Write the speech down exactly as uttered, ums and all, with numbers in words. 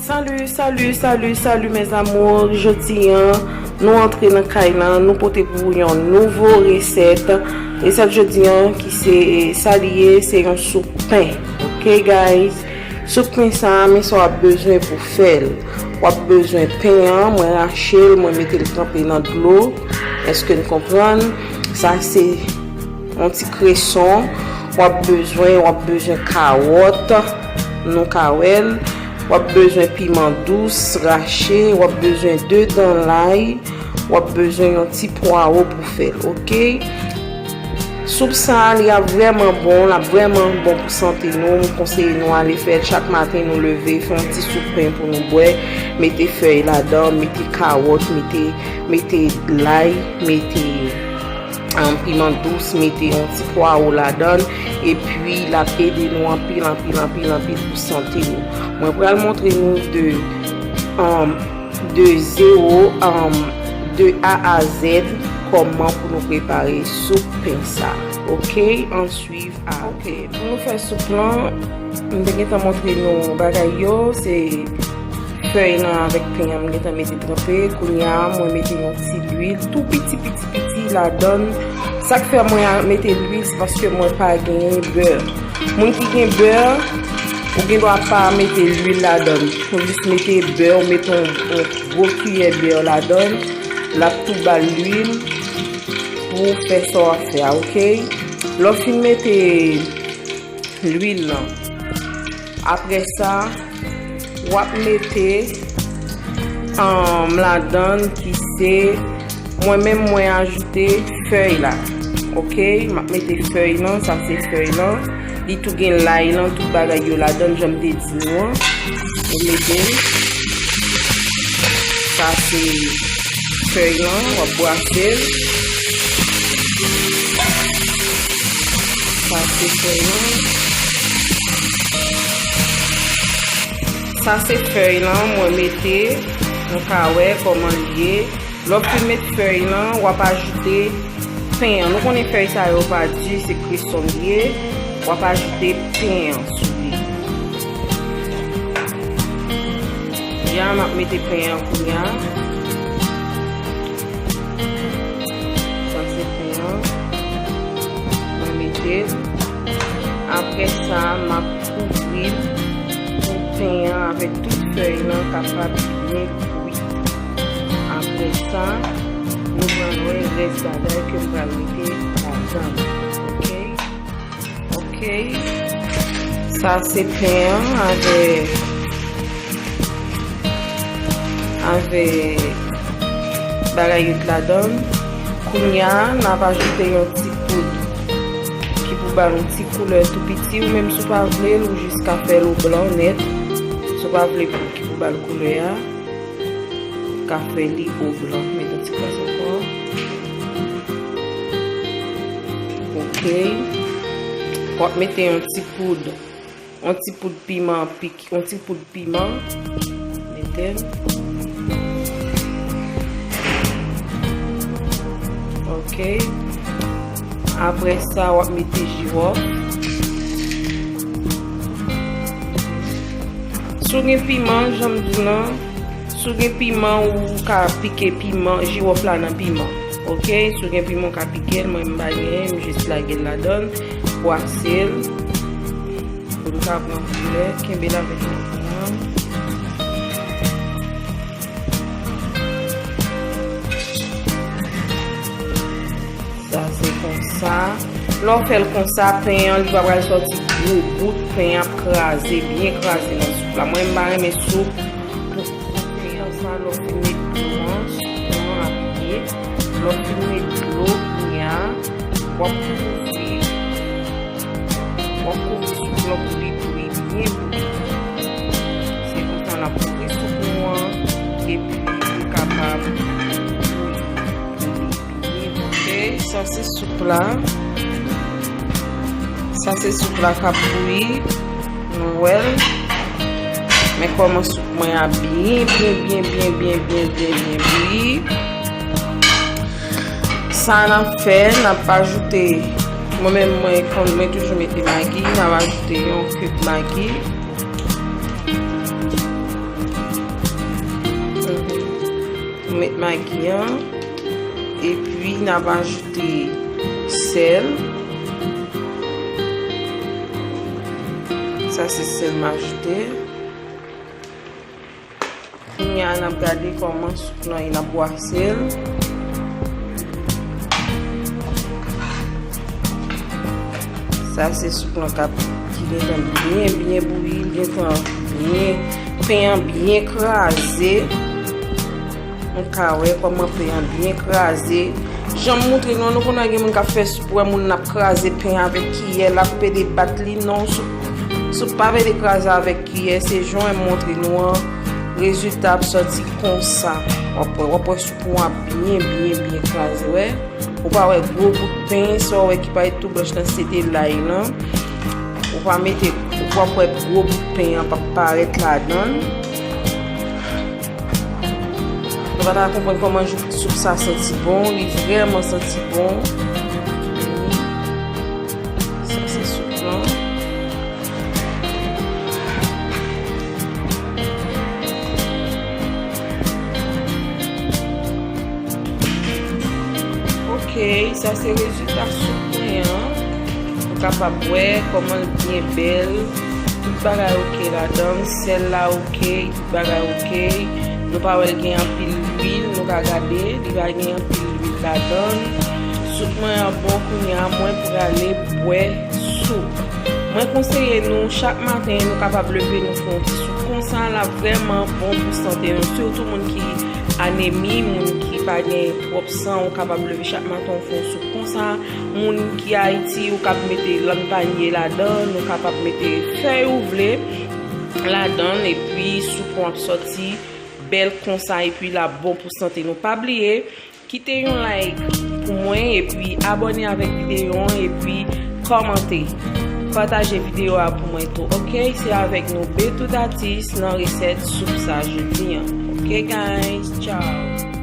Salut, salut, salut, salut mes amours. Jodi an, nou antre nan kay lan, nou pote pou yon nouvo resèt. Resèt jodi an ki se, sa li ye, se yon soup pen. Ok, guys? Soup pen sa, men sa w ap bezwen pou fè l. W ap bezwen pen an, mwen rache l, mwen mete l tranpe nan dlo. Èske n konprann? Sa se yon ti kreson, w ap bezwen, w ap bezwen kawòt, nou ka wè l, w ap bezwen piman dous rache, w ap bezwen de dan lay, w ap bezwen yon ti pwawo pou fè l, ok? Soup sa a, li ap vrèman bon, l ap vrèman bon pou sante nou. M konseye nou ale fè l chak maten nou leve, fè yon ti soup pen pou nou bwè, mete fèy ladan, mete kawòt, mete, mete lay, mete um, piman dous, mete yon ti pwawo ladan l, epi l ap ede nou anpil, anpil, anpil, anpil pou sante nou. Mwen pral montre nou de, um, de zewo, um, de A a Z, kòman pou nou prepare soup pen sa. Ok, an swiv avè m. Ok, pou nou fè soup lan, m te gentan montre nou bagay yo, se fèy lan avèk pen an m gentan mete tranpe. Kounye a, mwen mete yon ti lwil tou piti, piti, piti ladan l. Sa k fè mwen a-, mete lwil, se paske mwen pa genyen bè. Moun ki gen bè, ou gen dwa pa mete lwil ladan l. Ou jis mete bè, ou mete yon, yon gwo kiyè bè ladan l. L ap tou ba l lwil pou w fè sa w ap fè a, ok? Lè w fin mete lwil lan. Apre sa, w ap mete, um, ladan l ki se, mwen menm mwen ajoute fèy la. Ok, m ap mete fèy lan, sa se fèy lan. Li tou gen lay lan, tout bagay yo ladan l, jan m te di nou an. Ou mete l. Sa se fèy lan, w ap brase l. Sa se fèy lan. Sa se fèy lan, mwen mete, nou ka wè kòman li ye. Lè w fin met fèy lan, w ap ajoute pen an. Nou konnen fèy sa yo pa di, se kreson li ye. W ap ajoute pen an sou li. Ya, m ap mete pen an kounye a. Sa se pen an. Mwen mete l. Apre sa, m ap kouvri l pou pen an avèk tout fèy lan kapab byen kwi. Apre sa, nou pral wè rès bagay ke m pral mete ladan l. Ok? Ok. Sa se pen an avè, avè bagay yo t ladan l. Kounye a, n ap ajoute yon ti poud ki pou ba l yon ti koulè tou piti. Ou menm si w pa vle l, ou jis ka fè l o blan nèt. Si w pa vle poud ki pou ba l koulè a, ou ka fè li o blan. Met yon ti kras ankò. Ok. W ap mete yon ti poud, yon ti poud piman pik-, yon ti poud piman. Mete l. Ok. Apre sa, w ap mete jiwòf. Si w gen piman, jan m di w lan, si w gen piman, ou ka pike piman, jiwòf la nan piman. Ok? Si w gen piman, ou ka pike l. Mwen, m pa genyen, m jis lage l ladan l. Bwase l. Pou l ka pran koulè, kenbe l avèk men an. Sa se konsa. Lè w fè l konsa, pen an, li pa pral sòti gwo bout, pen an ap kraze, byen kraze nan soup la. Mwen, m pa renmen soup pou, pou pen an sa, lè w fin met dlo an, soup lan ap byen. Lè w fin met dlo, kounye a, w ap kouvri. W ap kouvri soup lan pou li bouyi byen pou li. Se konsa n ap kouvri soup nou an, epi li kapab bouyi pou li byen. Ok, sa se soup la. Sa se soup la k ap bouyi. Nou wè l. Men kòman soup mwen a byen, byen, byen bouyi. Sa n ap fè, n ap ajoute, mwen menm, mwen konn, mwen toujou mete magi, n ap ajoute yon kib magi. Met magi an, epi n ap ajoute sèl. Sa se sèl m ajoute. Kounye a n ap gade kòman soup lan ye, n ap bwase l. Sa se soup lan k ap, ki gentan byen, byen bouyi, l gentan byen, pen an byen kraze. Nou ka wè kòman pen an byen kraze. Jan m montre nou an, nou konn wè gen moun k ap fè soup, wè moun ap kraze pen avèk kiyè, l ap pede bat li. Non, soup, soup pa pede kraze avèk kiyè, se jan m montre nou an, rezilta ap sòti konsa. W ap wè, w ap wè soup ou ap byen, byen, byen kraze, wè. Ou pa wè gwo bout pen, sa w wè ki parèt tou blanch lan, se te lay lan. Ou pa mete, ou p ap wè gwo bout pen an p ap parèt ladan l. Nou pa ta konprann kòman jou-, soup sa santi bon, li vrèman santi bon. Sa se soup lan. Ok, sa se rezilta soup mwen an. Ou kapab wè kòman l byen bèl. Tout bagay ok ladan l, sèl la ok, tout bagay ok. Nou pa wè l gen anpil lwil, nou ka gade, li pa gen anpil lwil ladan l. Soup mwen an bon, kounye a mwen prale bwè soup. Mwen konseye nou, chak maten, nou kapab leve, nou fè yon ti soup konsa, l ap vrèman bon pou sante nou. Sitou moun ki anemi, moun ki pa gen twòp san, ou kapab leve chak maten, ou fè yon soup konsa. Moun ki Ayiti, ou kab mete lann panye ladan, nou kapab mete fèy ou vle ladan, epi soup ou ap sòti bèl konsa, epi l ap bon pou sante nou. Pa bliye, kite yon like pou mwen, epi abòne avèk videyo an, epi kòmante. Pataje videyo a pou mwen tou, ok? Se avèk nou Bethoud Artiste nan resèt soup sa jodi an. Ok, guys? Ciao!